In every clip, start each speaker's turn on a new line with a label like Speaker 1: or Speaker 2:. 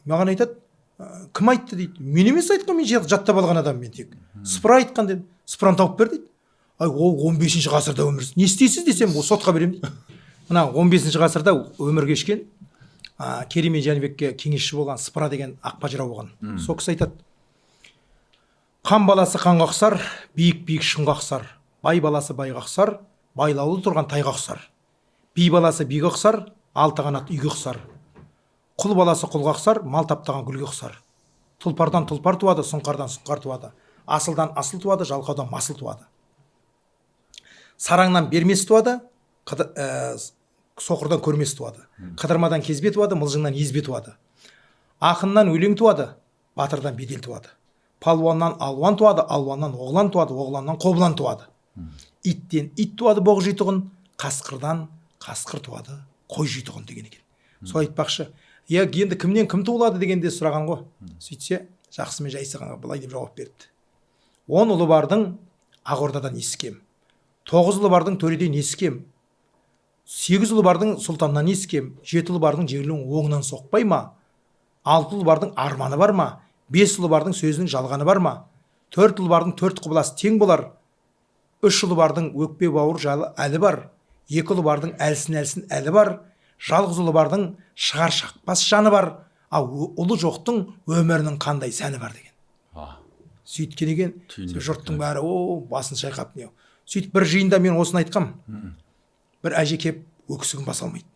Speaker 1: Маған айтады: «Кім айтты?» – дейді. Мен емес айтқан, мен жаттап алған адаммын мен тек. Сыпыра айтқан дедім. Сыпыраны тауып бер дейді. Ай, ол 15 ғасырда өмір. Не істейсіз десем, ол сотқа беремін дейді. Мына 15 ғасырда өмір кешкен, Керей мен Жәнібекке кеңесші болған Сыпыра деген Ақпа жырау болған. Сол кісі айтады: «Хан баласы ханға ұқсар, биік биік шыңға ұқсар. Бай баласы байға ұқсар, байлаулы тұрған тайға ұқсар. Би баласы биге ұқсар, алты қанат үйге ұқсар. Құл баласы құлға ұқсар, мал таптаған гүлге ұқсар. Тұлпардан тұлпар туады, сұңқардан сұңқар туады. Асылдан асыл туады, жалқаудан масыл туады. Сараңнан бермес туады, соқырдан көрмес туады. Қыдырмадан кезбе туады, мылжыңнан езбе туады. Ақыннан өлең туады, батырдан бедел туады. Палуаннан алуан туады, алуаннан оғлан туады, оғланнан қобылан туады. Иттен ит туады, боқ жейтұғын, қасқырдан қасқыр туады, қой жейтұғын», – деген екен. Сол айтпақшы, иә, енді кімнен кім туылады дегенде сұраған ғой. Сөйтсе, Жақсы мен Жайсы ханға былай деп жауап беріпті: «10 ұлы бардың Ақ Ордадан несі кем? 9 ұлы бардың төреден несі кем? 8 ұлы бардың сұлтаннан несі кем? 7 ұлы бардың желінің оңынан соқпай ма? 6 ұлы бардың арманы бар ма? 5 ұлы бардың сөзінің жалғаны бар ма? 4 ұлы бардың төрт құбыласы тең болар. 3 ұлы бардың өкпе бауыр жалы әлі бар. 2 ұлы бардың әлсін әлсін әлі бар. Жалғыз ұлы бардың шығар шақпас жаны бар. Ал ұлы жоқтың өмірінің қандай сәні бар?» – деген. Сөйткен екен.
Speaker 2: Түйіндеп.
Speaker 1: Жұрттың бәрі о басын шайқап не. Сөйтіп бір жиында мен осыны айтқам. Бір әже кеп өксігін баса алмайды: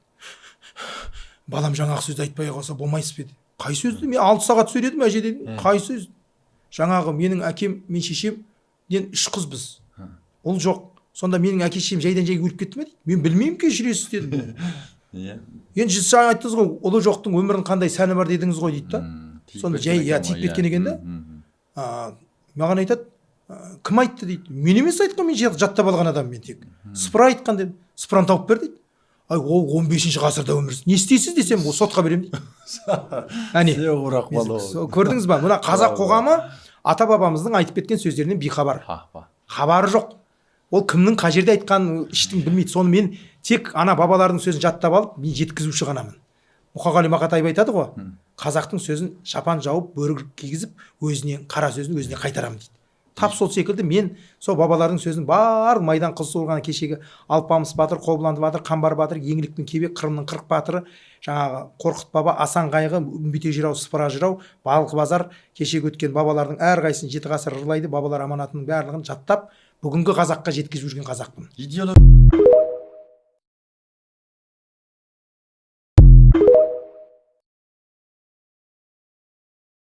Speaker 1: «Балам, жаңағы сөзді айтпай қалса болмайсыз ба?» – деді. «Қай сөзді? Мен 6 сағат сөйледім, әже», – дедім. «Қай сөз?» «Жаңағы менің әкем мен шешемнен үш қызбыз, ұл жоқ. Сонда менің әке шешем жайдан жай өліп кетті ме?» – дейді. «Мен білмеймін, кешіресіз», – дедім. «Енді сіз жаңа айттыңыз ғой, ұлы жоқтың өмірінің қандай сәні бар дедіңіз ғой», – дейді да.
Speaker 2: Тиіп
Speaker 1: Сонда
Speaker 2: кеткен
Speaker 1: жай, иә,
Speaker 2: екен
Speaker 1: тиіп
Speaker 2: ғой,
Speaker 1: кеткен екен да. Маған айтады: «Кім айтты?» – дейді. Мен емес айтқан, мен жаттап алған адаммын мен тек. Сыпыра айтқан дедім. Сыпыраны тауып бер дейді. Ай, ол 15 ғасырда өмір. Не істейсіз десем, ол сотқа беремін дейді. Әне.
Speaker 2: Сеурақ бала.
Speaker 1: Көрдіңіз ба, мына қазақ қоғамы ата бабамыздың айтып кеткен сөздерінен бейхабар. Хабары жоқ. Ол кімнің қай жерде айтқанын ештеңе білмейді. Соны мен тек ана бабалардың сөзін жаттап алып, мен жеткізуші ғанамын. Мұқағали Мақатаев айтады ғой: «Қазақтың сөзін шапан жауып, бөрік кигізіп, өзінен қара сөзін өзіне қайтарамын», – дейді. Тап сол секілді мен сол бабалардың сөзін барлық майдан қыл суырған кешегі Алпамыс батыр, Қобыланды батыр, Қамбар батыр, Еңлік пен Кебек, Қырымның 40 батыры, жаңағы Қорқыт баба, Асан Қайғы, Үмбете жырау, Сыпыра жырау, Балқы Базар, кешегі өткен бабалардың әрқайсысын 7 ғасыр жырлайды. Бабалар аманатының барлығын жаттап, бүгінгі қазаққа жеткізіп жүрген қазақпын.
Speaker 2: Идеолог.